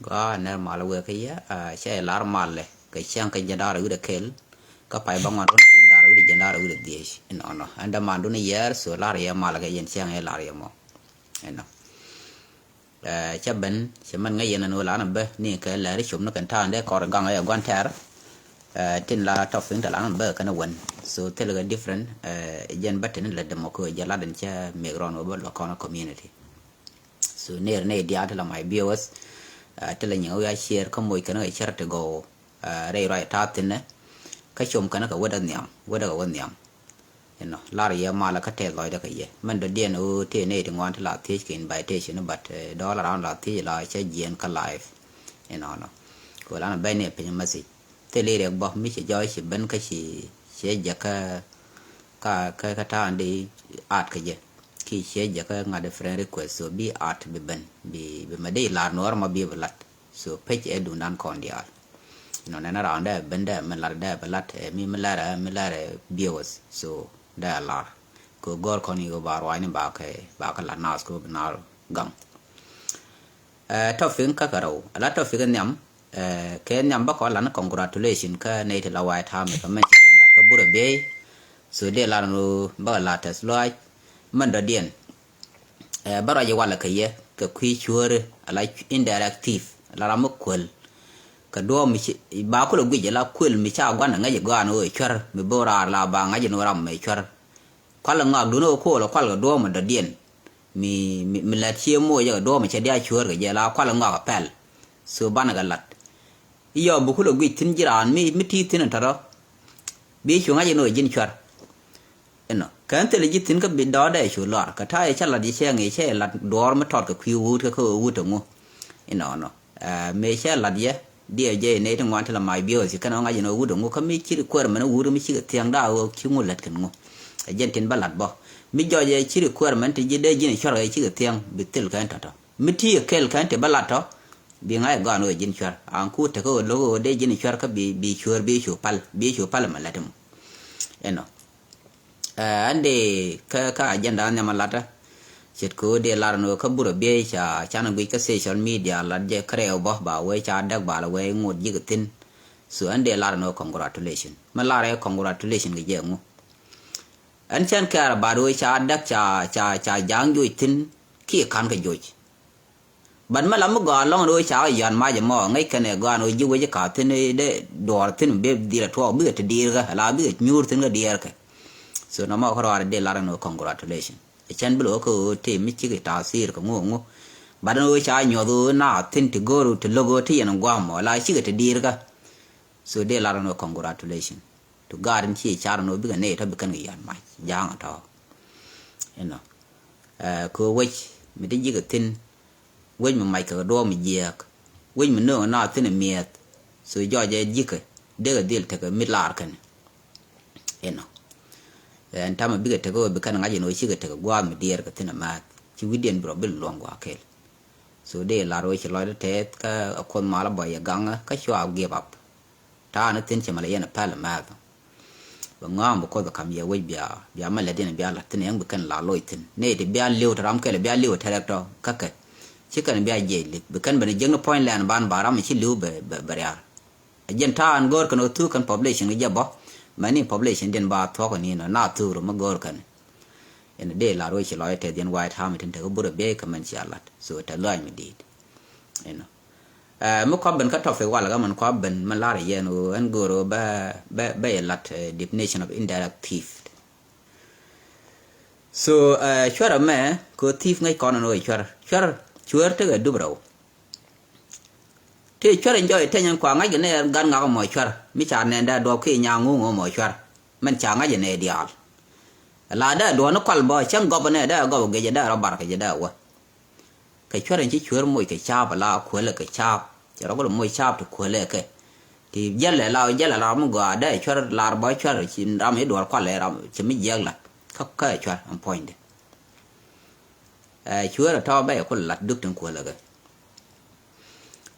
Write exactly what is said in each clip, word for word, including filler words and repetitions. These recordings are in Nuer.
Gɔaa, nɛr mal wek kä yɛ, ah, cɛ lar mal lɛ kɛ cäŋ kɛ jiɛn da̱ŋ rɛw wi̱cdɛ kɛl kä pay bäŋuan run tin da̱ŋ rɛw wi̱cdɛ jiɛn da̱ŋ rɛw wi̱cdɛ dhieec inɔnɔ. Ɛn däman dun yɛɛr, so lar yɛ mal kɛ yɛn cäŋ ɛ lar yɛ mɔ. Ɛnɔ. Eh, cä ben cɛ mɛn ŋäc yɛn ɛn ɣöö lanɛ bä ni kɛ lɛri com ni kɛn ta̱a̱ in dee kɔr gaŋ ɛ gua̱n tɛr. Eh, tin la topic in te lanɛ bä kɛn ɛ wän. So thilɛ kɛ different, eh, jɛn bä tin lät dämɔ kɛ ɣöö jɛ lat in cä mek rɔn ɣöö bä luɔk kɔn ɛ community. So ner nɛy diaal ti la my viewers, ah, ti la nyiŋ wi̱i̱ a share kä moc kɛn kɛ charity gɔw, ah, rɛy ruac ta̱a̱ thi̱n ɛ. Kä com kɛn kɛ wädä nhiam, wädä kɛ wä nhiam. Inɔ, lar yɛ malä kä tɛth lɔcdä kɛ yɛ. Mɛn dɔ̱diɛn ɣöö tëë nɛy ti ŋuan ti la thiec kɛ invitation, but, eh, dɔɔl around la thiec la cä jiɛɛn kä live. Inɔnɔ. Kɛ ɣöö lanɛ bɛ̈ny ni piny message. Thil i̱ riɛk bä mi ci jɔɔc ci ben kä ci, ci jɛ kä, kä, kä, kä ta̱a̱ in di add kä jɛ. Ki ciɛ jɛ kä ŋa̱t friend request, so bi add bi ben, bi, bi mɛ di lar nuɔr ma bi bi lat. So page ɛ dundan kɔn diaal. Inɔ nɛn round dɛ ben dɛ mi lar dɛ bi lat, eh, mi, mi lar, eh, mi lar, eh, viewers. So dɛ lar. Kɛ gɔr kɔn i̱ ba ruacni ba kɛ, ba kɛ lat nas kɛ bi nar gaŋ. Eh, topic kä kɛ rɛw. Ala topic nhiam, eh, kɛ nhiam bä kɔ lan congratulation kä nɛy ti la White Army kɛ mɛn ci kɛn lat kä burɛ biey. So dee lar nu bä la tɛth luac. Mɛn dɔ̱diɛn. Eh, bä ruac i̱ walɛ kɛ yɛ kɛ kui̱ cuäri ala indirect thief ala ram mi kuäl. Kɛ duɔ̱ɔ̱p mi ci ba kulɛ guic ala kuël mi ca gua̱n ŋäc i̱ gɔaa ni ɣöö cuär mi bo̱o̱ raar la ba ŋa̱c in ɣöö ram mi cuär. Kualɛ ŋɔak duundɛ ɣöö koolɛ kualkɛ duɔ̱ɔ̱p mi dɔ̱diɛn. Mi, mi, mi lät cie moc jɛ kɛ duɔ̱ɔ̱p mi cɛ diaal cuäär kɛ jɛ la kualɛ ŋɔak ɛ pɛl. So banɛ kɛ lat. I̱ yɔɔ bi kulɛ guic thi̱n ji̱ raan mi, mi ti̱i̱ thi̱n in tɔ̱tɔ̱. Bi cu ŋa̱c in ɣöö ji̱n cuär. Inɔ kɛn thilɛ ji̱ thi̱n kä bi dɔɔdɛ cu lɔr kɛ ta̱a̱ yɛ cä lat yɛ cɛ ŋi̱i̱c cɛ yɛ lat duɔɔr mi tɔt kɛ kui̱ wuut kä kä ɣöö wut ɛŋu. Inɔnɔ. Ɛ, mëë cɛ lat yɛ, diɛ jɛ nɛy ti ŋuan ti la my viewers kɛn ɣän ŋa̱c ɛn ɣöö wut ɛŋu kä mi ci requirement wut mi cikɛ thiäŋ da̱a̱ ɣöö ci ŋu lät kɛn ŋu. Ɛ jɛn tin bä lat bä. Mi jɔc ɛ ci requirement ti ji̱ dee ji̱n cuarkɛ cikɛ thiäŋ bi thil kɛn tɔ̱tɔ̱. Mi ti ɛ kɛl kɛn ti bä lat tɔ̱, bi ŋa̱c ɛ gɔaa ɛn ɣöö ji̱n cuar. An ku tekɛ ɣöö lo̱k ɣöö dee ji̱n cuar kä bi, bi cuäär bi cu pal, bi cu pal ɛmɛ lät ɛmɔ. Ɛnɔ. Ɛ, ɛn dee kä, kä agenda nhiam a latdä. Ce̱tkɛ ɣöö dee lar ɛn ɣöö kä burɛ biey ca, canɛ guic kä social media lat jɛ kärɛw bä ba wee ca däk ba la wee ŋot ji̱k thi̱n. So ɛn dee lar ɛn ɣöö congratulation. Mi lar ɛ congratulation kɛ jɛ ŋu. Ɛn cɛn kɛɛr ba ɣöö ca däk ca, ca, ca ja̱a̱ŋ joc thi̱n kiɛ ka̱n kɛ joc. But mi la mi gɔaa lɔŋ ni ɣöö ca kɛ yɔ̱a̱n mac ɛmɔ ŋäc kɛn ɛ gɔaa ni ɣöö ji̱ wec i̱ ka̱a̱th thi̱n i̱ dee duɔɔr thi̱n bi dhil ɛ tuɔɔk bikɛ te diirkä ala bikɛ nyuur thi̱n kä diɛɛrkɛ. So nɔmɔ kä ruaar i̱ dee lar ɛn ɣöö congratulation. Ɛ cɛn bi lo̱k kä ɣöö tëë mi cikɛ ta̱a̱ thiir kɛ ŋu ŋu. But ɛn ɣöö ca nyuɔth ɣöö naath thi̱n ti go̱o̱r ɣöö ti lo̱k ɣöö ti yɛn gua̱a̱m ɔ la cikɛ te diirkä. So dee lar ɛn ɣöö congratulation. To God in ci car ɛn ɣöö bikɛ nɛy tɔ̱ bi kɛn kɛ yɔ̱a̱n mac ja̱a̱ŋ ɛ tɔ̱. Inɔ. Ɛ, kɛ ɣöö wec mi ti ji̱kɛ thi̱n. Wec mi mac kɛ duɔ̱ɔ̱p mi jiääk. Wec mi nööŋ ɛ naath thi̱n ɛ mi̱eth. So jɔɔc ɛ ji̱kɛ dekɛ dhil tekɛ mi laar kɛn. Inɔ. Ɛn ta̱mɛ bikɛ tekɛ ɣöö bi kɛn ŋa̱c ɛn ɣöö cikɛ tekɛ gua̱a̱th mi diɛɛr kɛ thi̱n ɛ määth ci wi̱cdiɛn bi rɔ bi luɔ̱ŋ gua̱a̱th kɛl. So dee lar ɣöö ci lɔcdä tɛth kä ɛ kuoth mal ɛ bɔ̱ yɛ gaŋä kä cua give up. Ta̱a̱ ni thi̱n cɛ mɛ lɛ yɛn ɛ pɛl ɛ määth. Bɛ ŋɔ̱a̱ŋ bi kuoth ɛ ka̱m yɛ wec bia, bia mɛ lät yɛn bia la̱t thi̱n ɛŋ bi kɛn la loc thi̱n. Nɛy ti bia li̱w te ram kɛl bia li̱w te rɛk tɔ kä kɛ. Ci kɛn bia jiɛc li̱th. Bi kɛn ben jiäkni puɔ̱ny lɛn ban ba ram ci li̱w bɛ, bɛ, bɛ riaar. Ɛ jɛn ta̱a̱ ɛn go̱o̱r kɛn ɣöö thuk kɛn population kɛ jɛ bä. Mɛni population diɛn ba thuɔ̱k kɛn inɔ na thuk rɔ mi go̱o̱r kɛn. Ɛn dee lar wec ci lɔc tɛth yɛn White Army tin tekɛ burɛ biey kɛ mɛn cia lat. So tɛth lɔc mi di̱i̱t. Inɔ. Ɛ, mi kɔp ben kä topic walɛ kä mɛn kɔp ben mɛn lar yɛn ɣöö ɛn go̱o̱r ɣöö bɛ, bɛ, bɛ yɛ lat, ɛ, definition of indirect thief. So, ɛ, cuɛr ɛmɛ kɛ ɣöö thief ŋäc kɔn ɛn ɣöö cuɛr. Cuɛr, cuɛr tekɛ dup rɛw. Tëë cuɛr in jɔɔc teny in kua ŋa̱ckɛ nɛy gat ŋak ɛmɔ cuɛr. Mi ca nɛn dee duɔ̱ɔ̱p kiɛ nyaŋ ŋuŋ ɛmɔ cuɛr. Mɛn ca ŋa̱ckɛ nɛy diaal. La dee duɔ̱ɔ̱n ni kual bä cäŋ gɔp nɛ dee gɔp gec dee rɔ bar kɛ jɛ dee wä. Kɛ cuɛr in ci cuɛr moc kɛ caap ala kuäl kɛ caap. Cɛ rɔ gɔl moc caap ti kuäl kɛ. Ti jɛl la jɛl la ram mi gɔaa dee cuɛr lar bä cuɛr ci ram i̱ duɔ̱ɔ̱r kual ram ci mi jiɛk la. Kä kä cuɛr in puɔ̱nydɛ. Ɛ, cuäär ɛ tɔ̱ bɛ yɛ kul lat duk tin kuäl ɛ kɛ.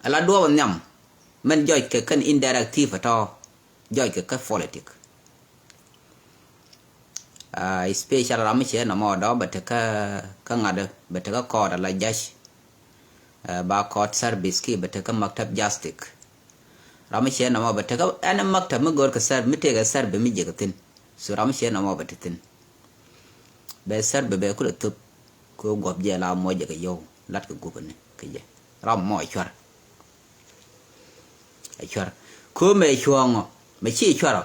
Ala duɔɔp nhiam mɛn jɔc kɛ kɛn indirect thief ɛ tɔ̱ jɔc kɛ kä politic. Ɛ, especial ram mi cɛ nɔmɔ dɔ̱ bɛ te kä, kä ŋa̱t bɛ te kä kɔɔt ala judge. Ba court service kiɛ bɛ tek kä maktab justice. Ram mi ciɛ nɔmɔ bɛ tek kä ɛn maktab mi go̱o̱r kɛ serv mi tëëkɛ serv mi jiɛk thi̱n. So ram mi ciɛ nɔmɔ bɛ te thi̱n. Bɛ serv bɛ kulɛ thop. Kɛ guɔp jɛ la mɔ jɛ kɛ yɔw lat kɛ gup ni kɛ jɛ. Ram mɔ cuar. Ɛ cuar. Kɛ mɛ cuɔŋɔ mɛ ci cuarɔ.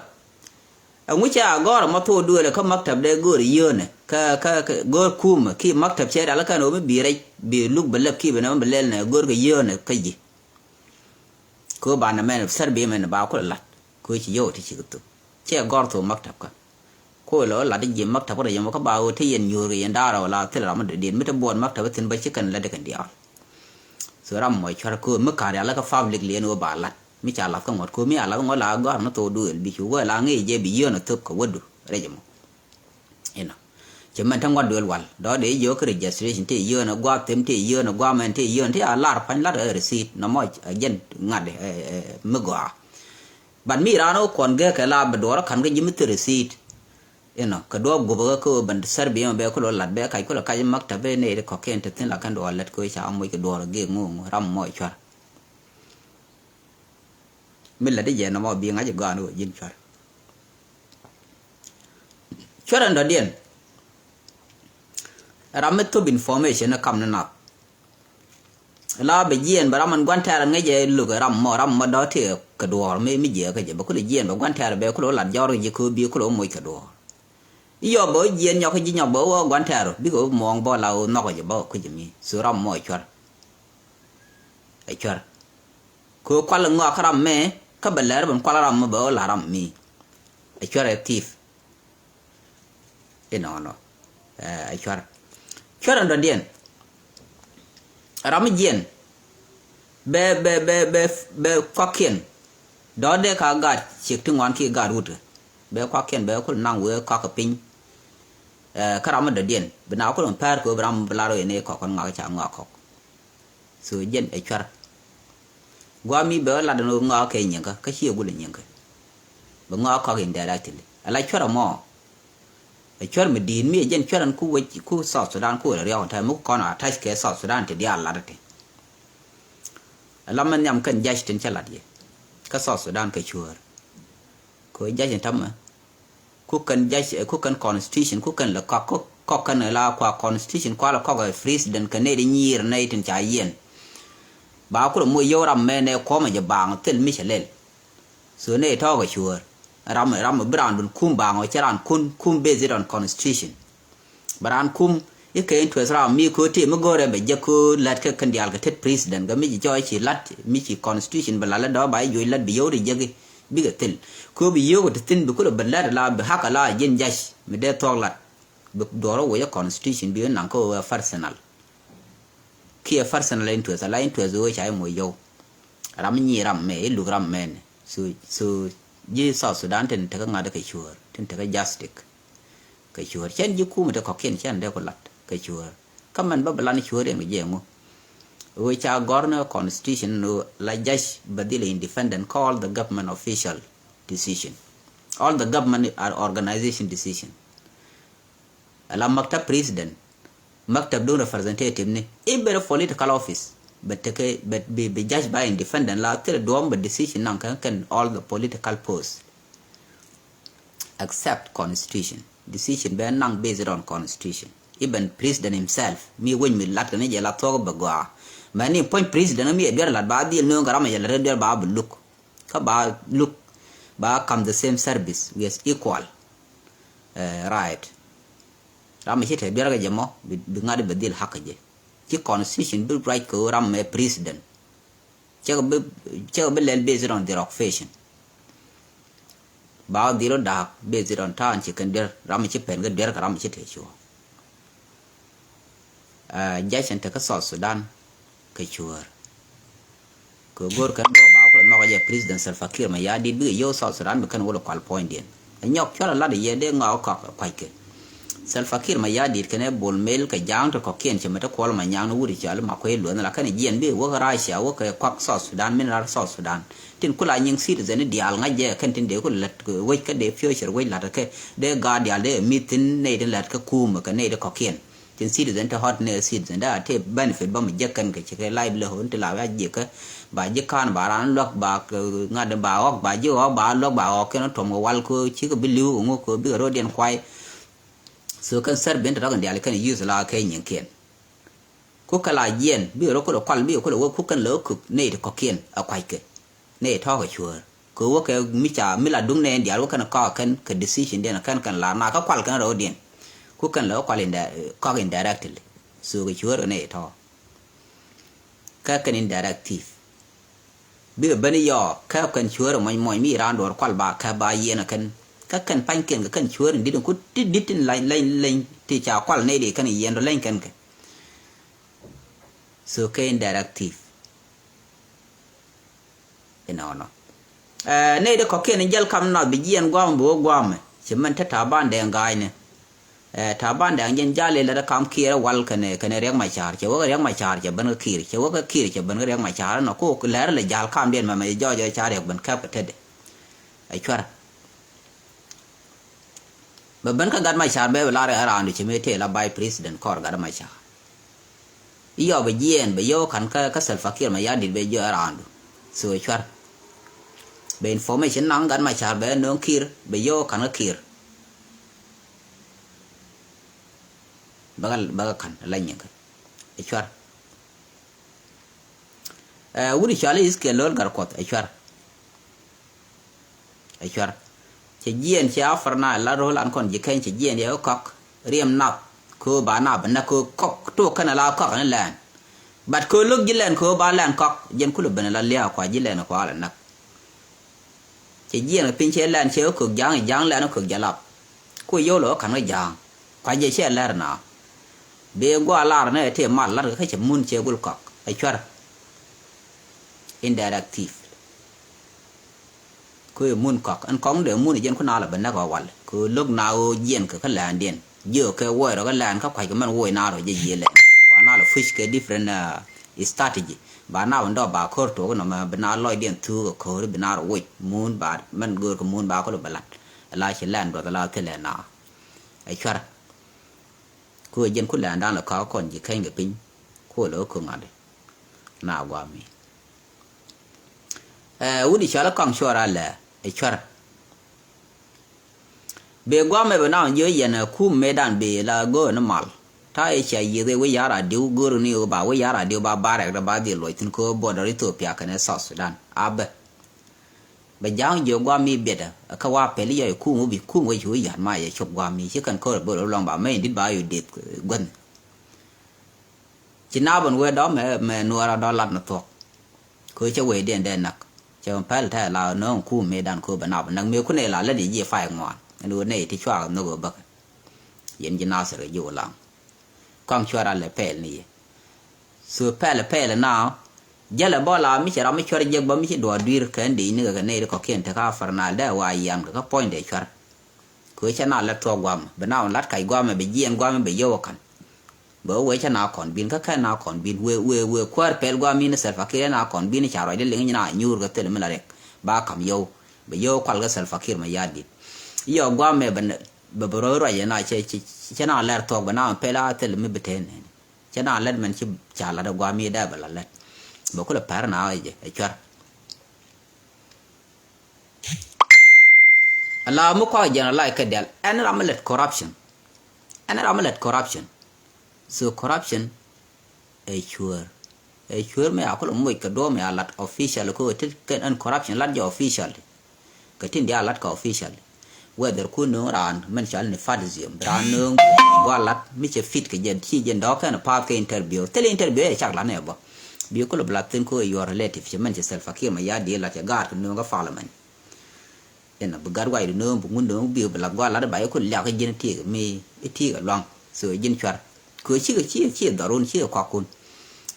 Ɛŋu cɛ a gɔr mɔ thok duëël kä maktab dee go̱o̱r yio̱o̱nɛ kä kä go̱o̱r kumɛ ki maktab cɛ dal kɛn ɣöö mi bi rɛc bi luk bɛ lɛp ki bɛ nɛ mɛ bɛ lɛl nɛ go̱o̱r kɛ yio̱o̱nɛ kä ji̱. Kɛ ɣöö banɛ mɛn thɛr bi mɛn ba kulɛ lat kɛ ɣöö ci yio̱o̱ ti ci kɛ thok cɛ gɔr thok maktab kä. Kɛ ɣöö lɔ lat ji̱ maktab kä rɛc mɔ kä ba ɣöö te yɛn nyuur kɛ yɛn da̱a̱r ɣɔw la thil ram mi dɔ̱diɛn mi te buɔt maktab thi̱n bä ci kɛn lät kɛn diaal. So ram mɔ cuar kɛ ɣöö mi ka̱r yal kä public liɛn ɣöö ba lat mi ca lath kä ŋuɔ̱t kɛ ɣöö mi a lath ŋuɔ̱t la gɔ̱a̱r ni thok duëël bi cu wee la ŋi̱i̱c jɛ bi yio̱o̱n a thöp kɛ wädu rɛc mɔ. Inɔ ci mɛn te ŋuɔ̱t duëël wal dɔ̱ dee yio̱o̱k kä registration ti yio̱o̱n a gua̱a̱th them ti yio̱o̱n a gua̱a̱th mɛn ti yio̱o̱n ti a lar pa̱ny lat ɛ receipt nɔmɔ a jɛn ŋa̱t mi gɔaa. But mi raan ɣä kuɔn gɛɛkɛ la bɛ duɔɔr ka̱n kä ji̱ mi thil receipt. Inɔ kɛ duɔɔp gup kä kä ben thɛr bi ɛmɛ bɛ kulɔ lat bɛ kac kulɔ kac maktab bɛ nɛy ti kɔ̱kiɛn te thi̱n la kɛn duɔɔr lät kä ca moc kɛ duɔɔr gɛɛk ŋo̱o̱ŋ ram mɔ cuar. Mi lät i̱ jɛ nɔmɔ bi ŋa̱c i̱ gɔaan wä ji̱n cuar. Cuar ɛn dɔ̱diɛn. Ram mi thop information ni kam ni nath. La bɛ jiɛn bɛ ram ɛn gua̱n tɛɛr ɛn ŋäcɛ luk ɛ ram mɔ ram mɔ dɔ̱ tëë kɛ duɔ̱ɔ̱r mi mi jiɛ kä jɛ bɛ kulɛ jiɛn bɛ gua̱n tɛɛr bɛ kulɛ lat jɔr kɛ ji̱ kä bi kulɛ moc kɛ duɔ̱ɔ̱r. I̱ yɔ bɛ wä jiɛn nyɔk kä ji̱ nyɔk bɛ wä gua̱n tɛɛr bikɛ wä muɔ̱ɔ̱ŋ bɔ la wä nhɔk ɛ jɛ bä kä jɛ mi so ram mɔ ɛ cuar. Ɛ cuar. Kɛ kual ŋɔak ram mɛ kä bɛ lɛr ben kual ram mɛ bɛ wä la ram mi. Ɛ cuar ɛ thief. Inɔnɔ ɛ cuar. Cuar ɛn dɔ̱diɛn. Ram mi jiɛn bɛ bɛ bɛ bɛ bɛ kuakiɛn. Dɔ̱ dee ka gaat ciek ti ŋuan ki gaat wut. Bɛ kuakiɛn bɛ kul naŋ wee kuak kɛ piny. Ɛ kä ram mi dɔ̱diɛn bi na kul mi pɛr kɛ wee bi ram bi lar wee ni kɔk kɔn ŋak ca ŋak kɔk. So jɛn ɛ cuar. Guami bɛ lat ni ŋɔak kɛ nyiŋkä kä ci ɛ gul nyiŋkä. Bɛ ŋɔak kɔk in dɛɛr a thili ala cuar ɛmɔ. Ɛ cuar mi di̱i̱t mi ɛ jɛn cuar ɛn ku wec ku South Sudan ku wec riɔk ɛn tɛm mi ku kɔn a tac kɛ South Sudan ti diaal lat ti. Ala mɛ nhiam kɛn jac tin cä lat yɛ kä South Sudan kɛ cuäär. Kɛ jac in tämɛ. Ku kɛn jac ku kɛn constitution ku kɛn lɛ kɔk kɔk kɛn la kua constitution kua lɛ kɔk ɛ president kɛ nɛy di nyiir nɛy tin ca yiɛn. Ba kulɛ moc yio̱w ram mɛ nɛ kuɔmɛ jɛ baaŋ thil mi cɛ lɛl. So nɛy tɔɔk ɛ cuäär ram ram bi raan dun kum baaŋ ɔ cɛ raan kun kum based on constitution. Bɛ raan kum i̱ kɛ interest ram mi ko̱ tëë mi go̱rɛ bɛ jek ko̱ lät kä kɛn diaal kɛ tet president kɛ mi ci cɔɔc ci lat mi ci constitution bɛ lat lät dɔ̱ ba i̱ juɔc lät bi yio̱w ri jek i̱ bikɛ thil. Ko̱ bi yio̱w kɛ ti thin bi kulɛ bɛ lät la bi hak ala ji̱n jac mi dee thuɔ̱k lat bi duɔr wä wec ɛ constitution bi wä naŋ kä wä personal. Kiɛ personal interest ala interest wä ca i̱ moc yio̱w. Ram nyi ram mɛ i̱ luk ram mɛn. So so ji̱ South Sudan tin tekä ŋa̱t kɛ cuäär tin tekä justice. Kɛ cuäär cɛn ji̱ kumɛ ti kɔ̱kiɛn cɛn dee ku lat kɛ cuäär. Kä mɛn bä bi lan cuäär yɛn kɛ jiɛ ŋu. Wee ca gɔr ni constitution ni la jac bɛ dhil independent kä all the government official decision. All the government are organization decision. Ala maktab president, maktab dun representative ni every political office bɛ tekɛ bɛ bi jac ba independent la thil duɔm bɛ decision naŋ kɛn kɛn all the political post. Except constitution. Decision bɛ naŋ based on constitution. Even president himself mi weny mi lat kɛ ni jɛ la thuɔk bɛ gɔaa. Mɛ ni point president mi ɛ duer lat ba dhil nööŋ kɛ ram ɛ jɛ lat duer ba bi luk. Kä ba luk ba kam the same service with equal right. Ram ɛ ci te duer kɛ jɛ mɔ bi ŋa̱t bɛ dhil hak kɛ jɛ. Ci constitution bi right kɛ ram ɛ president. Cɛ bi cɛ bi lɛl based on their occupation. Ba dhil da̱a̱k based on ta̱a̱n ci kɛn duer ram ci pɛn kɛ duer kɛ ram ci te cuɔ. Jac ɛn te kä South Sudan kɛ cuäär. Kɛ go̱r kɛn bä ba kulɛ nhɔk jɛ president Salva Kiir Mayardit bikɛ yio̱w South Sudan bi kɛn wä lɛ kual puɔ̱nydiɛn. Ɛ nyɔk cual ɛ lat ɛ yɛ dee ŋɔak kɔk ɛ kuackɛ. Salva Kiir Mayardit kɛnɛ Bol Mel kɛ ja̱a̱ŋ ti kɔ̱kiɛn cɛ mɛ ti Kuɔl Manyaŋ ni wut i̱ cɔal Makuei Lueth ni la kɛn jiɛn bi wä kä Russia wä kɛ kuak South Sudan min rar South Sudan. Tin kula nyiŋ citizen ni diaal ŋa̱c jɛ kɛn tin dee ku lät wec kä dee future wec la̱t kɛ dee gaat diaal dee mi thin nɛy tin lät kä kuum kɛ nɛy ti kɔ̱kiɛn. Citizen te ordinary citizen da te benefit bä mi jek kɛn kɛ ci kɛ livelihood ti la ya jek kɛ ba ji̱ kan ba ran luäk ba ŋa̱t ba ɣɔk ba ji̱ ɣɔk ba luäk ba ɣɔk kɛn tuɔm kɛ wal kɛ ci kɛ bi li̱w ŋu kɛ bi kɛ ro̱diɛn kuay. So kɛn sɛr ben te rɔk in diali kɛn use la kɛ nyin kiɛn. Ku kɛ la jiɛn bi rɔ kulɛ kual bi kulɛ wä ku kɛn lɛ kök nɛy ti kɔkiɛn a kuackɛ nɛy tɔ̱ɔ̱k a cuäär kɛ wä kɛ mi ca mi la duŋ nɛy diaal wä kɛn kɔk kɛn kɛ decision diɛn kɛn kɛn la na kä kual kɛn rɔwdiɛn. Ku kɛn lɛ wä kual kɔk indirectly. So kɛ cuäär kɛ nɛy tɔ̱ɔ̱k kä kɛn indirective. Bikɛ ben i̱ yɔɔ kɛ kɛn cuäärɛ muɔ̱ny muɔ̱ny mi raan duɔ̱ɔ̱r kual ba kɛ ba yiɛn ɛ kɛn kä kɛn pa̱nykiɛn kɛ kɛn cuäär in di̱t in ku ti di̱t in lany lany lany ti ca kual nɛy di kɛn yiɛn rɔ lany kɛn kɛ. So kɛ indirective. Inɔnɔ nɛy di kɔ̱kiɛn in jäl kam nath bi jiɛn guam bi wä guamɛ ci mɛn te ta̱a̱ ban dɛŋ ga̱a̱cnɛ. Ta̱a̱ ban dɛŋ jɛn jal ilɛ rɛ kam kiɛɛr wal kɛnɛ kɛnɛ riɛk ma ca̱a̱r cɛ wä kɛ riɛk ma ca̱a̱r cɛ ben kä kiɛɛr cɛ wä kɛ kiɛɛr cɛ ben kä riɛk ma ca̱a̱r ɛnɔ ku lɛr ilɛ jal kam diɛn mɛmɛ jɔɔc ɛ ca riɛk ben kɛp kɛ tetdɛ. Ɛ cuɛr. Bɛ ben kä gat ma ca̱a̱r bɛ bɛ lar ɛ raandu cɛ mëë tëë la vice president kɔr gat ma ca̱a̱r. I̱ yɔɔ bɛ jiɛɛn bɛ yio̱w ka̱n kä kä Salva Kiir ma ya̱r dit bɛ jiɛɛn raandu. So ɛ cuɛr. Bɛ information naŋ gat ma ca̱a̱r bɛ nööŋ kiɛɛr bɛ yio̱w ka̱n kä kiɛɛr. Bɛ kä bɛ kä ka̱n la nyiŋ kä ɛ cuɛr. Wut i̱ cɔal i̱ Ezekiel Lo̱l Gatkuɔth ɛ cuɛr. Ɛ cuɛr. Cɛ jiɛɛn cɛ a far na la ro̱l an kɔn ji̱ keny cɛ jiɛɛn yɛ kɔk riɛm nath. Köö ba na bɛ näk köö kɔk tok kɛn a la kɔk ni lɛn. But köö lo̱k ji̱ lɛn köö ba lɛn kɔk jiɛn kulɛ ben a la lia̱a̱ kua ji̱ lɛn kua la näk. Cɛ jiɛɛn kɛ piny cɛ lɛn cɛ wä köök ja̱a̱ŋ i̱ ja̱a̱ŋ lɛn wä köök jalap. Ku yio̱w lɛ wä ka̱n wä ja̱a̱ŋ kua jɛ cɛ lɛr na. Bee gua̱a̱ lar ni ɛ tëë mal lat kɛ kä cɛ mun cɛ gul kɔk ɛ cuɛr. Indirective. Kö i̱ mun kɔk ɛn kɔk ni dee mun i̱ jɛn ku na lɛ bɛ näk ɔ wal kö lo̱k na ɣöö jiɛn kɛ kä lɛndiɛn jiök kɛ wuɔc rɔ kä lɛn kä kua̱c kɛ mɛn wuɔc na rɔ jɛ jiɛ lɛn kua na lɛ push kɛ different strategy. Ba na bɛ ndɔp ba ko̱r tuɔk inɔ mɛ bi na lɔcdiɛn thuuk kɛ ko̱r bi na rɔ wuɔc mun ba mɛn göör kɛ mun ba kɔ lɛ bɛ lat. Ala ci lɛn duɔth ala thilɛ na ɛ cuɛr. Kö jɛn ku lɛndan lɛ kɔk kɔn ji̱ keny kɛ piny. Ku lɛ wä köŋ adi na guami. Ɛ wut i̱ cɔal i̱ kɔaŋ cuɔr alɛ i̱ cuɛr. Bee guam mɛ bɛ na wä jiö yɛn ɛ kum mëëdan bee la go̱o̱r ni mal. Ta̱a̱ i̱ cia yiëth i̱ wi̱c ya̱r adiw go̱o̱r ni ɣöö ba wi̱c ya̱r adiw ba barɛk dee ba dhil luɔc thi̱n kɛ ɣöö border Ethiopia kɛnɛ South Sudan a bä. Bɛ ja̱a̱ŋ jiök guam mi biɛtdä kä wa pɛl i̱ yɔc kum wä bi kum wä ci wä ya̱r ma yɛ cop guam mi ci kɛn ko̱r ɛ bä rɔ lɔŋ ba mɛ in dit ba yɔ deth guänh. Ci nap in wee dɔ̱ mɛ mɛ nuɔɔr a dɔ̱ lat ni thuɔ̱k. Kö cä wee diɛn dee nak cɛ mɛ pɛl tɛɛ la nööŋ kum mëëdan kö bɛ nap in nak mëë kun ɛ la lät i̱ jiɛ pay ŋuan ɛn ɣöö nɛy ti cua nhök ɣöö bäkɛ. Yɛn ji̱ Nasir kɛ ji̱ Ulaŋ kɔaŋ cuɛ ral ɛ pɛɛl ni yɛ. So pɛl ɛ pɛɛl ɛ na jälɛ bä la mi cɛ ram mi cuɛr jiɛk bä mi ci duɔɔr dui̱r kɛ ɛn dec ni kɛ kɛ nɛy ti kɔ̱kiɛn te ka far nal dee wa yiam kɛ kä puɔ̱ny dee cuɛr. Kö cä na lät thuɔ̱k guamɛ bɛ na wä lat kac guamɛ bɛ jiɛɛn guamɛ bɛ yio̱w ɛ ka̱n. Bɛ wee cä na kɔn bin kä kɛn na kɔn bin wee wee wee kuäär pɛl guam in Salva Kiir na kɔn bin ca ruacdä liŋ nyin a nyuur kɛ thil mi la riɛk ba ka̱m yio̱w. Bɛ yio̱w kual kɛ Salva Kiir mɛ ya̱a̱ dit. Yio̱w guam mɛ bɛ bɛ bɛ rɔy ruac na cɛ cɛ cɛ na lɛr thuɔ̱k bɛ na pɛl a thil mi bi tɛn nɛn. Cɛ na lɛt mɛn ci ca lat guam in dee bɛ la lɛt. Bɛ kulɛ pɛr na ɛ jɛ ɛ cuɛr. Ala mi kɔak generalize kɛ dial ɛn ram mi lɛt corruption. Ɛn ram mi lɛt corruption. So corruption ɛ cuäär. Ɛ cuäär mi a kulɛ moc kɛ duɔ̱ɔ̱p mi a lat official kɛ ɣöö ti kɛn ɛn corruption lat jɛ official. Kɛ tin diaal lat kɛ official. Whether ku nööŋ raan mɛn cɔal ni nepotism raan nööŋ gua̱l lat mi cɛ fit kɛ jɛ ci jɛ ndɔ̱ɔ̱k kɛn path kɛ interview thil interview ɛ cak lat ni ɛ bä. Bi kulɛ bi lat thin kɛ ɣöö your relative cɛ mɛn cɛ Salva Kiir mɛ ya diɛ lat cɛ gaat kɛ nööŋ kä parliament. Inɔ bi gat wac di no̱o̱ŋ bi ŋun no̱o̱ŋ bi bi lath gua̱a̱r lat ba i̱ kun liak i̱ ji̱n i̱ ti̱i̱k mi i̱ ti̱i̱k ɛ lua̱ŋ. So i̱ ji̱n cuar. Kɛ cikɛ ci ci dhɔrun cikɛ kuakun.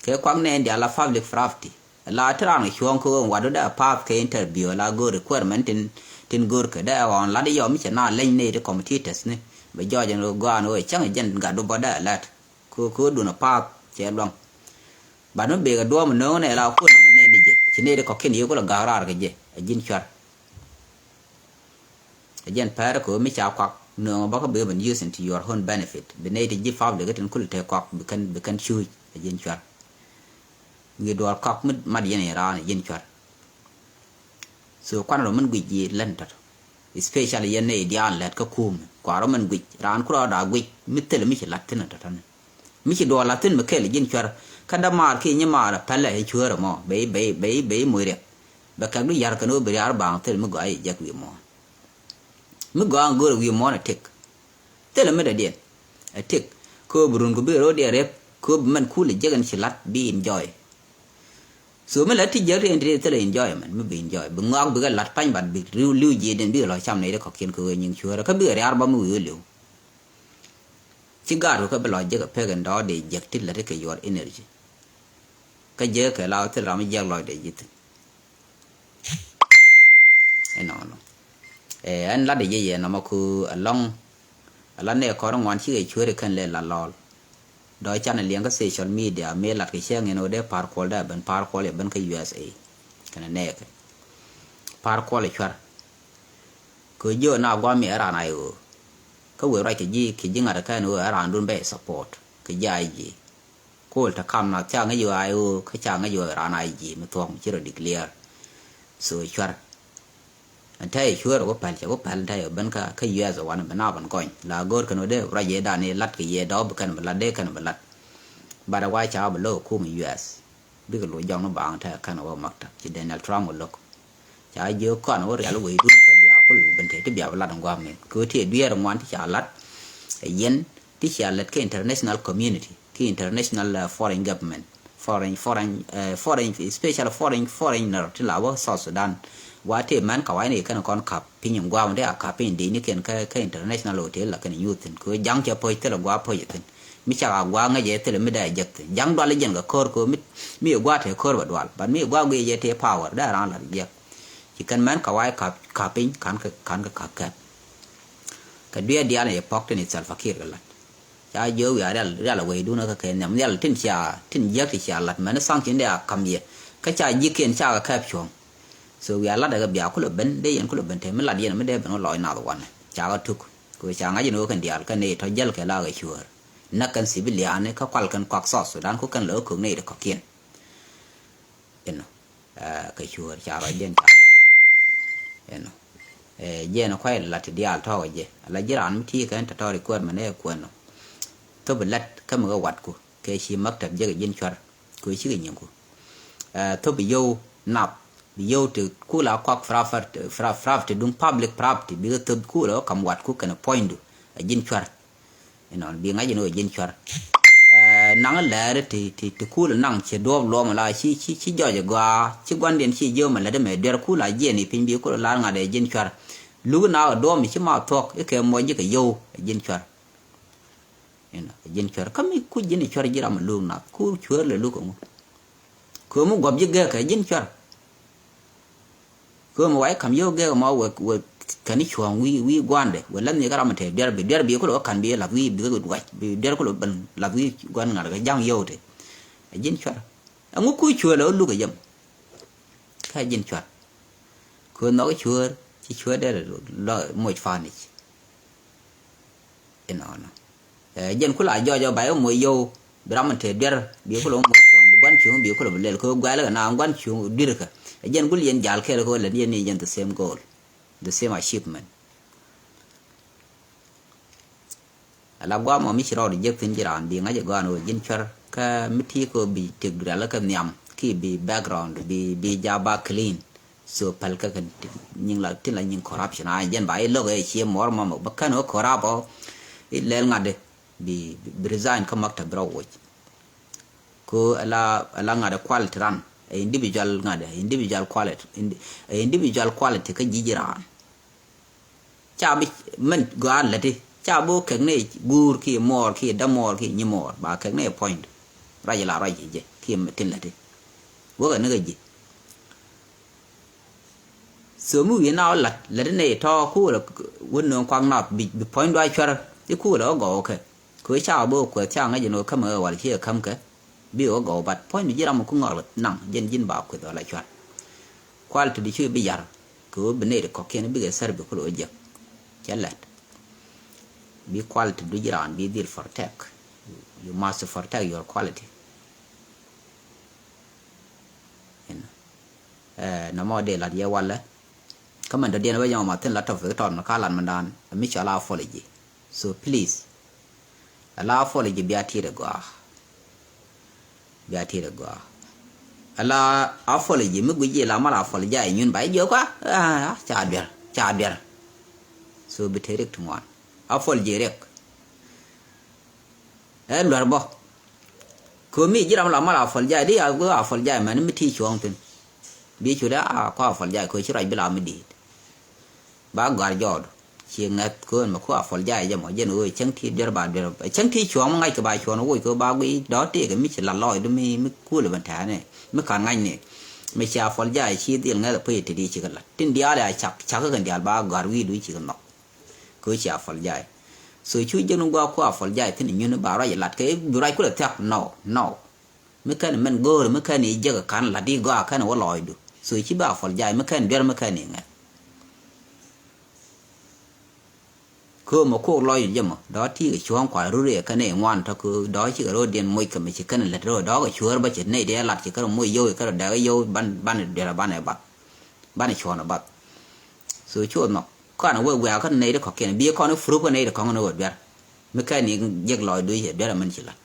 Kɛ kuak nɛ in dial la public property. La ti raan kɛ cuɔ̱ɔ̱ŋ kɛ ɣöö wat dee a path kɛ interview la go̱o̱r requirement tin tin go̱o̱r kɛ dee ɣɔn lat i̱ yɔm i̱ cɛ na leny nɛ ti committee test ni. Bɛ jɔɔc ɛn ɣöö gɔaan ɣöö cäŋ ɛ jɛn gat du bɔdɛ ɛ lɛt. Kɛ kɛ ɣöö dun a path cɛ lua̱ŋ. Bat mi bek a duɔ̱ɔ̱m no̱o̱ŋ nɛ la kun nɔmɔ nɛ ni jɛ ci nɛ ti kɔ̱kiɛn yio̱k kula ga̱a̱k raar kɛ jɛ a ji̱n cuar. A jɛn pɛr kɛ ɣöö mi ca kuak Nööŋ bä kä bi ben use into your own benefit. Bi nɛy ti ji̱ public tin kul te kɔk bi kɛn, bi kɛn cuuc ɛ ji̱n cuɛr. Wi̱i̱ duɔl kɔk mi mat yɛn in raan ɛ ji̱n cuɛr. So kuan rɔ min guic yi lɛn tɔt. Especially yɛn nɛy diaal lɛt kä kum. Kua rɔ min guic raan ku rɔ da guic mi thil mi ci lat thin tɔt tɔt. Mi ci duɔl lat thin mi kɛl ji̱n cuɛr. Kä dämaar ki nyi maar pɛlɛ i̱ cuɛɛr ɛmɔ bɛ i̱, bɛ i̱, bɛ i̱, bɛ i̱ moc riɛk. Bɛ kɛk du yar kɛn wä bi riaar baaŋ thil mi gɔaa i̱ jɛk wi̱i̱ muɔ̱ɔ̱n. Mi gɔaa ŋ go̱o̱r wi̱i̱ muɔ̱ɔ̱n ɛ tik. Thilɛ mi dɔ̱diɛn ɛ tik. Kööb run ku bi ro̱o̱diɛn rep kööb mɛn kul ɛ jek ɛn ci la̱t bi enjoy. So mi la ti jek ti ɛn ti thilɛ enjoyment mi bi enjoy bi ŋɔak bikɛ la̱t pa̱ny bat bi riw li̱w jiɛɛdiɛn bikɛ lɔ cam nɛy ti kɔ̱kiɛn kɛ ɣöö nyiŋ cuäärä kä bikɛ riaar bä mi wi̱i̱ wä li̱w. Ci gaat wä kä bi lɔ jek ɛ pek ɛn dɔɔk dee jek ti la̱t kɛ your energy. Kä jek kɛ la thil ram mi jiɛk lɔcdɛ ji̱ thi̱n. Inɔnɔ. Ɛ ɛn lat ɛ yɛ yɛ nɔmɔ ku ɛlɔŋ. Ɛlɔŋ nɛ kɔr ŋuan cikɛ cueri kɛn lɛ la lɔl. Dɔ̱ canɛ liɛŋ kä social media mi lat kɛ cäŋ in wä dee Par Kuɔl dee ben Par Kuɔl yɛ ben kä U S A. Kɛnɛ nɛɛkɛ Par Kuɔl ɛ cuar. Kɛ jiö na guam mi ɛ ran ay ɣöö kä wëë ruac kɛ ji̱ kɛ ji̱ ŋa̱t ɛ kɛn ɣöö ɛ ran dun bɛ support kɛ ji̱ ay ji̱. Kol te kam na ca ŋäc ɣöö ay ɣöö kä ca ŋäc ɣöö ran ay ji̱ mi thuɔ̱k mi ci rɔ declare. So cuar. Ɛn tɛy cuäär ɛ wä päl cɛ wä päl ɛn tɛy ɛ ben kä, kä U S ɛ wanɛ ben a ben gɔny la go̱o̱r kɛn wä dee ruac yɛ dan i̱ lat kɛ yɛ dɔɔk bi kɛn bi lat dee kɛn bi lat. Bat ɛ wa ca bi lo̱k ɛ kum U S. Bikɛ lo̱c jɔŋ ni baaŋ tɛk kɛn wä maktab ci Donald Trump wä lo̱k. Ca jiök kɔn wä rial wecdun kä bia kul ben te ti bia bi lat in guam min kɛ wä ti dueer ŋuan ti ca lat. Ɛ yɛn ti ca lat kä international community ki international foreign government, foreign foreign foreign special foreign foreigner ti la wä South Sudan. Wa ti mɛn ka wai ni kɛn kɔn kap piny in guam ti a kap piny di ni kɛn kä international hotel la kɛn youth in kɛ wä jaŋ cɛ pɔc thil in guam pɔc in thin. Mi cak a gua̱a̱k ŋäcɛ thilɛ mi dee a jek thi̱n ja̱ŋ dual i̱ jɛn kɛ ko̱r ko̱r mi, mi gua̱a̱k te ko̱r bɛ dual but mi gua̱a̱k guic yɛ te power dee raan lat jiɛk. Ci kɛn mɛn ka wa̱i̱ kap kap piny ka̱n kɛ ka̱n kɛ kap kɛp. Kɛ duiɛ diaal in yɛ pɔk tin i̱ Salva Kiir kɛ lat ca jiö wiaa rial rial a wecdun kä kɛ nhiam nhial tin cia tin jiäk ti cia lat mɛn i̱ thaŋ cin dee a ka̱m yɛ kä ca ji̱kiɛn ca kɛ kɛp cuɔ̱ŋ. So wiaa lat ɛ kɛ bia kulɛ ben dee yɛn kulɛ ben te mi lat yɛn mi dee ben wä lɔc nath wanɛ ca kɛ tuk. Kɛ ca ŋa̱c in wä kɛn diaal kɛn i̱ tɔ jäl kɛ la kɛ cuäär. Näk kɛn civilian kä kual kɛn kuak South Sudan ku kɛn lɛ kä köök nɛy ti kɔ̱kiɛn. Inɔ kɛ cuäär ca rɔcdiɛn ca lɔ. Inɔ jiɛn kuay la ti diaal tɔ̱ kɛ jɛ la ji̱ raan mi ti kɛn tɔ̱tɔ̱ requirement ɛ kuɛn nɔ. Thop bi lat kä mi kɛ watku kɛ ci maktab jek ji̱n cuar kɛ cikɛ nyiŋku. Thop bi yio̱w nap bi yio̱w ti kula kuak property duŋ public property bikɛ thop kula wä kam watku kɛn puɔ̱nydu a ji̱n cuar. Inɔn bi ŋa̱c in wä ji̱n cuar. Naŋ lɛɛri ti ti ti kul naŋ ci duɔp luɔm la ci ci ci jɔc gɔaa ci gua̱ndiɛn ci jiö mɛ lät mɛ duer kul a jiɛn i̱ piny bi kul lar ŋa̱t ɛ ji̱n cuar. Luk na duɔm ci ma thuɔk ikɛ muɔc jikɛ yio̱w ɛ ji̱n cuar. Inɔ ɛ ji̱n cuar kä mi kuc ji̱n cuar ji̱ ram luk nath ku cuar lɛ luk ɛŋu. Kömi guɔp ji̱ gɛk ɛ ji̱n cuar. Kömi wac ka̱m yio̱w gɛk ɛmɔ wek wek kɛn i̱ cuɔ̱ɔ̱ŋ wi̱i̱ wi̱i̱ gua̱ndɛ wek la̱th ni kä ram ɛ te duer bi duer bi kulɛ wä ka̱n bi la̱th wi̱i̱ bi wec bi duer kulɛ ben la̱th wi̱i̱ gua̱n ŋa̱t kɛ ja̱ŋ yio̱w te. Ɛ ji̱n cuar ɛŋu kuc cuar lɛ wä luk ɛ jɛm. Kä ɛ ji̱n cuar. Kɛ nhɔk cuäär ci cuäär dee lɔ moc panic. Inɔnɔ jɛn kula jɔɔc ɔ bay ɔ moc yio̱w bi ram in te duer bi kula moc cuɔ̱ŋ bi gua̱n cuɔ̱ŋ bi kula bi lɛl kɛ guɛl kɛ na gua̱n cuɔ̱ŋ duer kɛ. Jɛn gul yɛn jal kɛɛl kɛ wä lɛ ni yɛn ni jɛn the same goal, the same achievement. Ala guam ɔ mi ci rɔɔd jek thin ci raan bi ŋa̱c ɛ gɔaan ɣöö ji̱n cuɛr kä mi ti kɛ ɣöö bi tëk duël kɛ nhiam ki bi background bi bi ja ba clean. So päl kä kɛ nyiŋ la tin la nyiŋ corruption a jɛn ba i̱ lo̱k ɛ cie muɔr mɔmɔ bä kän ɣöö corrupt ɔ i̱ lɛl ŋa̱t di bi bi resign kä maktab bi rɔ woc. Ko ala ala ŋa̱t ɛ quality ran ɛ individual ŋa̱t ɛ individual quality indi- ɛ individual quality kä ji̱ ji̱ raan. Ca bi mɛn gɔaa läti ca bi wä kɛk ni guur ki muɔɔr ki dämuɔɔr ki nyimuɔɔr ba kɛk ni point. Ruac la ruac jɛ ki tin läti wäkɛ ni kɛ ji̱. So mi wi̱i̱ na wä la̱t läti ni tɔ̱ kuulɛ wä nööŋ kuak nath bi point dua cuɛr i̱ kuulɛ wä gɔw kɛ. Kɛ wee cakɛ bi wä kuɛth cakɛ ŋäc ɛn ɣöö kämɛ ɣöö wal ciɛ käm kɛ bi wä gɔw bat puɔ̱ny mi ji̱ ram mi ku ŋɔl naŋ jɛn ji̱n ba kueth wala cuat. Kual ti di cuɛ bi yar kɛ wee bi nɛy ti kɔ̱kiɛn bikɛ thɛr bi kulɛ wä jiäk. Cɛ lɛt Bi quality du ji̱ raan bi dhil protect. You must protect your quality. Inɔ. Ɛ, nɔmɔ dee lat yɛ walɛ. Kä mɛn dɔ̱diɛn wec yɛn ɔ ma thin la topic tɔn ka lat mɛn dan mi cɔal apology. So please, ala apology bia tit ɛ gɔaa. Bia tit ɛ gɔaa. Ala apology mi guic i̱ la mal apology a inyun ba i̱ jiök a, ah, ca duer, ca duer. So bi te rik ti ŋuan. Apology rik. Ɛ luɛr bɔ. Kɛ mi ji̱ ram la mal apology di a, a apology mɛn mi ti cuɔ̱ŋ thin. Bi cu dee a kɔ apology kɛ ci ruac bi la mi di̱i̱t. Ba gɔ̱a̱r jɔɔdu. Ci ŋɛth köön mɛ ku apology jɛ mɔ jɛn ɣöö cäŋ ti duer ba duer. Cäŋ ti cuɔ̱ɔ̱ŋ mi ŋa̱ckɛ ba cuɔ̱ɔ̱ŋ woc kɛ ba guiy dɔ̱ tëëkɛ mi ci la lɔɔcdu mi, mi kulɛ ben tɛ̈ɛ̈ni. Mi ka̱n ŋa̱cni. Mi ci apology ci dhil ŋɛth ɛ puc ti di cikɛ la̱t. Tin diaal ya cak, cak kɛ kɛn diaal ba gɔ̱a̱r wi̱i̱du cikɛ nhɔk. Kɛ ɣöö ci apology. So cu jiäkni gua̱a̱k ku apology thin inyuni ba ruac ilat kɛ bi ruac kulɛ thia̱k. No, no. Mi kɛn mɛn go̱o̱r mi kɛn i̱ jiäk ka̱n la̱t i̱ gɔaa kɛn wä lɔɔcdu. So ci ba apology mi kɛn duer mi kɛn i̱ ŋɛth. Köömɛ kok lɔc jɛ mɔ dɔ̱ ti kɛ cuɔ̱ɔ̱ŋ kua ruri ɛ kɛn i̱ ŋuan tɔ kɛ dɔ̱ cikɛ ro̱o̱diɛn moc kɛ mi ci kɛn lät ro̱o̱ dɔ̱ kɛ cuäär bä ci nɛy diɛ lat ci kɛn moc yio̱w kɛn dɛk yio̱w ban, ban duer ban ɛ bath. Ban cuɔ̱ɔ̱n ɛ bath. So cuɔ̱ɔ̱n nɔ kɔn wee wiaa kä nɛy di kɔ̱kiɛn bi kɔn i̱ proof kä nɛy di kɔ̱ŋ ni wä duer. Mi kɛn i̱ jiɛk lɔcdu i̱ duer ɛmɛn ci la̱t.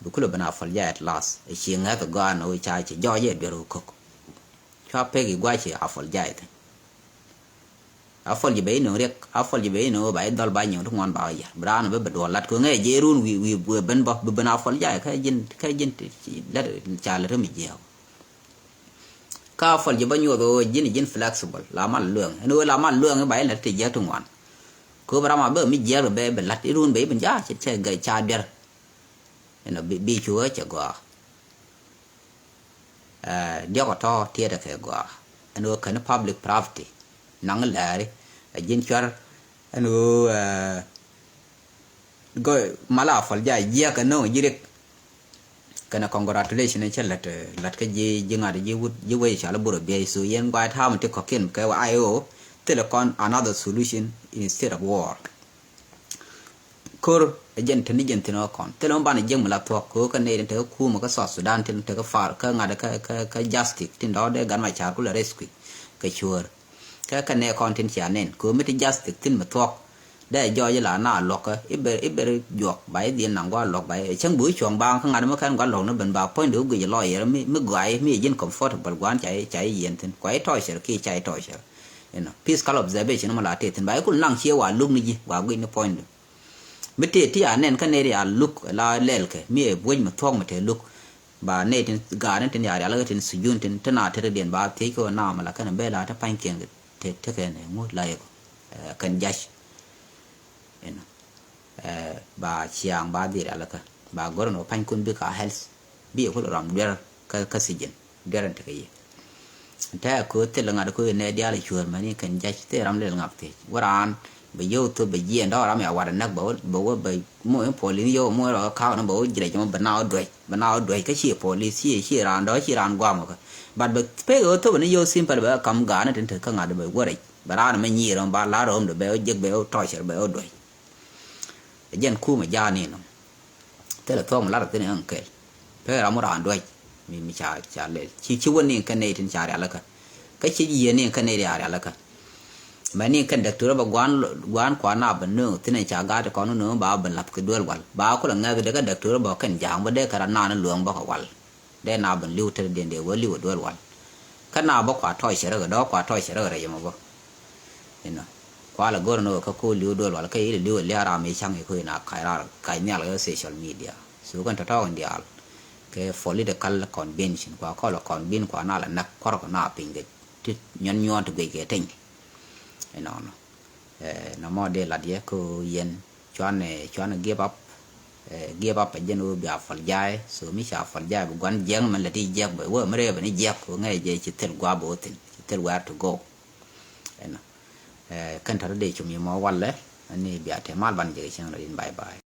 Bi kulɛ ben apology at last. Ɛ ci ŋäth ɛ gɔaa ni wä ca ci jɔɔc ɛ duer wä ko̱k. Cua pek i̱ gua̱c ci apology thin. Apology bɛ i̱ no̱o̱ŋ riɛk, apology bɛ i̱ no̱o̱ŋ ba i̱ dhɔl ba nyiŋ ti ŋuan ba wä yär. Bi raan bä bɛ duɔl lat kɛ ŋäc jɛ run wi̱i̱ wi̱i̱ ben bä bi ben apology kä ji̱n, kä ji̱n ti, ti lät ca lät mi jiääk. Kä apology bä nyuɔth ɣöö ji̱n, ji̱n flexible la mal lueŋ. Ɛn ɣöö la mal lueŋ ba ilät ti jiäk ti ŋuan. Kɛ ɣöö bi ram a bä mi jiäk bɛ, bɛ la̱t irun bɛ i̱ ben ca, ca, ca, ca duer. Ɛn ɣöö bi, bi cu ɣä cɛ gɔaa. Ɛ, diɔ̱k ɔ tɔ̱ tiɛɛt ɛ kɛ gɔaa. Ɛn ɣöö kɛn public property naŋ lääri. Ɛ ji̱n cuar ɛn ɣöö, ɛ, Gɔy mala apology jiɛk kɛ no̱o̱ŋ ji̱ rik. Kɛnɛ congratulation cɛ lät, lät kä ji̱, ji̱ ŋa̱t ji̱ wut ji̱ wec cɔal i̱ burɛ biɛy. So yɛn guay ta̱a̱m ti kɔ̱kiɛn kɛ I O thilɛ kɔn another solution instead of war. Ko̱r ɛ jɛn te ni jɛn thi̱n ɔ kɔn thilɛ mi banɛ jiäk mi la thuɔ̱k kɛ ɣöö kä nɛy tin te kä kumɛ kä South Sudan tin te kä far kä ŋa̱t kä, kä, kä justice tin dɔ̱ dee gat ma ca̱r kulɛ rescue kɛ cuäär. Kä kɛnɛ kɔn tin cia nɛn kɛ ɣöö mi ti justice thi̱n mi thuɔ̱k. Dee jɔɔc ila na luɔ̱kä i̱ ber, i̱ ber juɔk ba i̱ dhil naŋ gua̱a̱r luɔ̱k ba i̱ cäŋ bi wi̱i̱ cuɔ̱ŋ baaŋ kä ŋa̱t mi kɛn gua̱a̱r luɔ̱k ni ben ba puɔ̱nydɛ wä guic lɔɔyɛr mi, mi gɔaayi mi ji̱n comfortable gua̱a̱n ca i̱, ca i̱ yiɛn thi̱n kua i̱ tɔɔcɛr ki ca i̱ tɔɔcɛr. You know, peace club observation mi la tëë thi̱n ba i̱ kul naŋ cie wa luk ni ji̱ wa guic ni puɔ̱nydɛ. Mi tëë ti a nɛn kä nɛy ti a luk la lɛl kɛ mi ɛ buɔ̱c mi thuɔ̱k mi tëë luk. Ba nɛy tin ga̱a̱r ni tin ya̱ rial kä tin sujun tin tin a tetdɛ diɛn ba thiec kä ɣöö naam ala kɛn bɛ la te pa̱nykiɛn te, te kɛn ŋu la yɛ kɔ, ɛ, kɛn jac. Inɔ, ɛ, ba ciaŋ ba dhil rial kä ba go̱r ni wä pa̱nykun bikɛ a health. Bi yɛ kul ram duer kä, kä sijin duer in tekɛ yɛ. Tɛ ko thil ŋa̱t ko nɛ diaal cuɔ̱ɔ̱r mɛni kɛn jac thil ram lil ŋak thiec wä raan. Bɛ yio̱w thop bɛ jiɛɛn dɔ̱k ram ya wat näk bɛ wä, bɛ wä bɛ mo in police yio̱w mo in rɔ ka̱a̱k ni bɛ wä jirɛ jɛ mo bɛ na wä duec, bɛ na wä duec kä ci police ci, ci raan dɔ̱k ci raan guam wä kä. But bɛ pek wä thop ni yio̱w simple bɛ kam ga̱a̱n ni tin te kä ŋa̱t bɛ wä rɛc bɛ raan mɛ nyiir ba la rɔm dɔ bɛ wä jek bɛ wä tɔcɛr bɛ wä duec. Ɛ jɛn kumɛ ja̱a̱n inɔ. Thilɛ thuɔ̱k mi lat thi̱n ɛn kɛl. Pek ram mi raan duäc mi, mi ca, ca lɛl ci, ci wä niŋ kɛn nɛy tin ca rialikä. Kä ci yiëë niŋ kɛn nɛy ria rialikä. Mɛ niŋ kɛn däktor bä gua̱n, gua̱n kuan na bä nööŋ thi̱n ɛn ca gaat kɔn nööŋ ba bä la̱th kɛ duel wal ba kulɛ ŋɛth dee kä däktor bä kɛn ja̱a̱ŋ bä dee kɛ ran naan luɔ̱ɔ̱ŋ bä kɛ wal. Dee na ben li̱w tetdiɛn dee wee li̱w ɛ duel wal. Kä na bä kua tɔc cɛ rɛ kɛ dɔ̱k kua tɔc cɛ rɛ kɛ rɛy ɛmɔ bä. Inɔ, kua lɛ go̱r ni wä kä ko̱ li̱w duel wal kä ilɛ li̱w ɛ lia̱a̱ ram i̱ ca̱ŋ i̱ ko̱ ina kac raar kac nhial kɛ social media. So kɛn tɔ̱tɔ̱ kɛn diaal kɛ political convention kua kɔl ɛ convene kua na lɛ näk kuɔr kɛ na piny kɛ ti nyuɔn nyuɔn ti guic kɛ teny. Inɔnɔ. Ɛ, nɔmɔ dee lat yɛ kä yɛn cuan, ɛ, cuan give up. Ɛ, give up ɛ jɛn ɣöö bia apologize. So mi ca apologize bi gua̱n jiɛk mɛn lɛ ti jiɛk bɛ wee mi rɛɛ bɛ ni jiɛk kɛ ŋäc jɛ ci thil gua̱a̱ bɛ wä thi̱n ci thil where to go. Ɛnɔ. Ɛ, kɛn tɔ̱tɔ̱ dee cum yɛ mɔ walɛ. Ɛn ni bia te mal ban jɛ kɛ cieŋ rɔ in, bye bye.